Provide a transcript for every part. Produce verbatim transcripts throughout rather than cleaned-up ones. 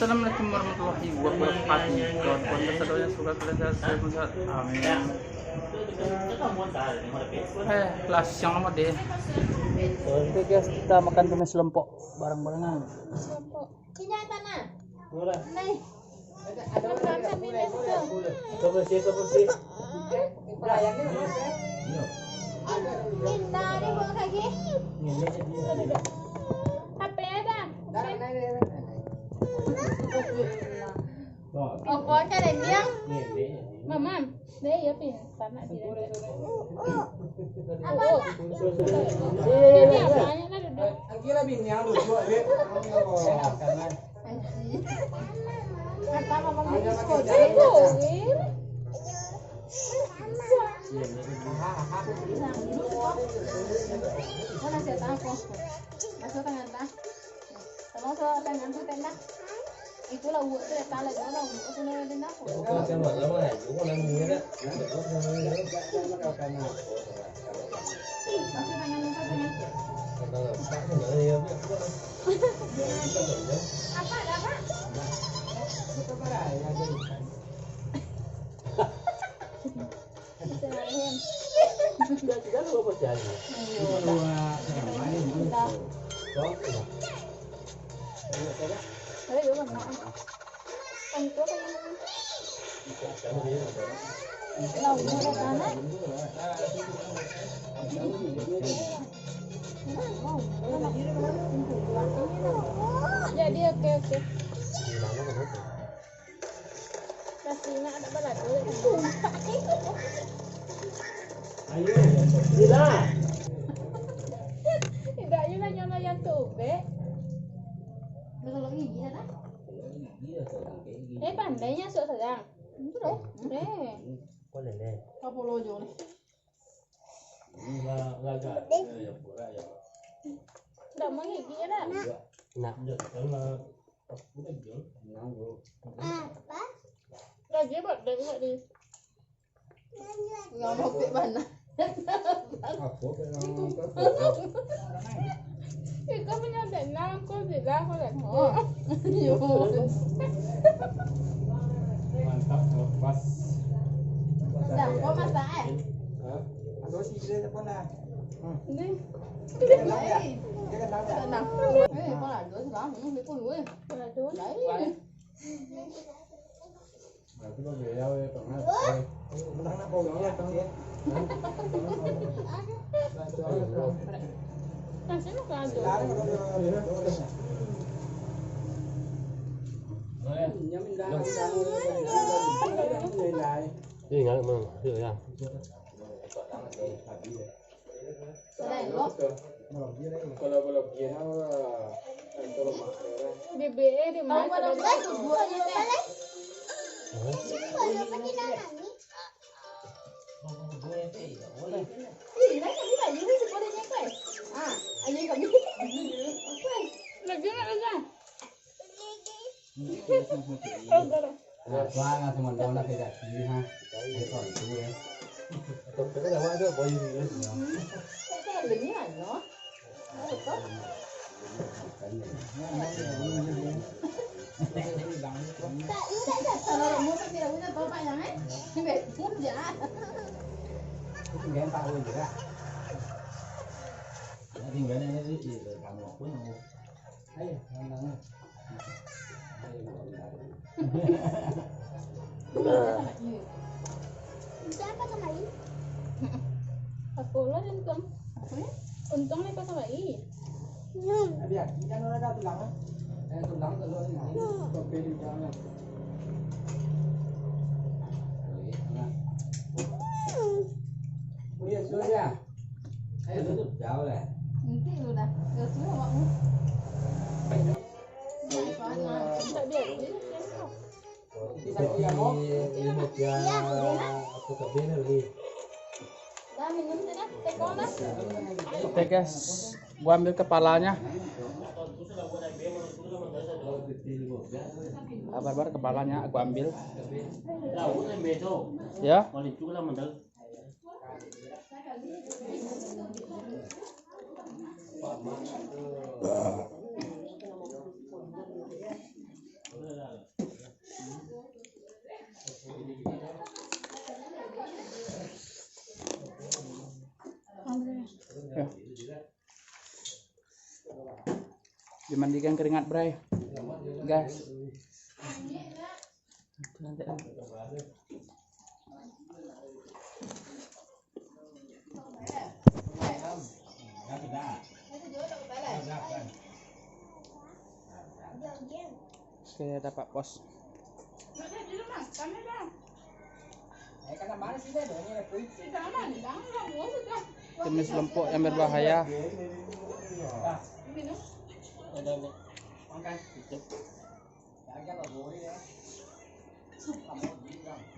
Assalamualaikum warahmatullahi wabarakatuh. Kawan-kawan, semuanya, semoga kalian sehat, sehat, sehat. Amin. Eh, lah siang amat deh. Oke guys, kita makan kumis lompok bareng-barengan. Lompok. Sini, Tana. Murah. Nai. Makan kumis lompok. Itu bersih, itu bersih. Indah ni buat kaki. H P ada. Apa kan dia? Mamam. Deh, ya pin. Sama dia. Apa? Ini apa? Ini lah duduk. Aji. Kata mamam ni sekolah. Mana saya tahu? Masuk tangan tak? Tolong suarakan ngantuk tenda. Itulah uwak tu datang lagi, lah uwak tu nak tenda. Masuk tangan, masuk tangan. Apa, ada apa? Bismillahirrahmanirrahim. Sudah, sudah lu apa sih, Ali? Iya. Sudah. Sudah. Sudah. Ayo, yuk, Bang. Kan itu apa yang Nah, udah ada tanah. Jadi, oke, oke. Masih ingat ada balado. Ayo, sila. Tidak, you nanya-nanya tu, Bek. Udah kalau gigi dah, dah. Eh, pandainya sok sadang. Itu deh. Eh. Apa lo jo ni? Dak mau gigi ya, dak? Nak. Gaji buat dek buat di. Nggak mau pik mana? Iko punya tenang, ko tidak, ko tidak. Oh. Yo. Mantap, pas. Dah, kau masak, eh? Hah? Ada si dia telepon dah. Hmm. Ni. Dia kenal tak? Dia kenal tak? Tenang. Eh, kau ada sekarang, hmm, dia pun, weh. Ada. Lain. Nah, itu kan beliau ya, pernah. Eh, menang nak kau ya, Bang, ya? Hah? Nasi mah kan tu. Sekarang kalau dia, dia, dia, dia, Ingat, Mang. Iya, ya. Sudah, ya. Kalau, kalau kira, kalau B B A di mana? Lagi nak, lagi. Apa lah, sama daun lah, kayak gini, ha. Kayak gitu, ya. Tapi awak tu, boy, gitu. Kalau orang muda tidak punya bapak yang, eh? Betul ya. Itu dia yang tahu juga. Jadi, enggak ada lagi, iya, kamu pun. Ayo, tangan. Siapa kemarin? Aku lah untung. Untung ni pas kemarin. Tapi aku kan orang dah tulang, ah. Eh, tulang telur ni. Kopi di dalam. Oh, ya, sudah. Ayo, lu tu jauh lah. Nanti lu dah. Dah suruh awakmu. Kopi lima tiga, apa kopi ni lagi? Dah minum tu dah. Teh kau dah. Oke guys, gua ambil kepalanya. Sabar, sabar, kepalanya gua ambil. Ya. Mandikan keringat, bray. Gas. Oke, dapat, bos. Kumis lempok yang berbahaya.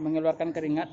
Mengeluarkan keringat.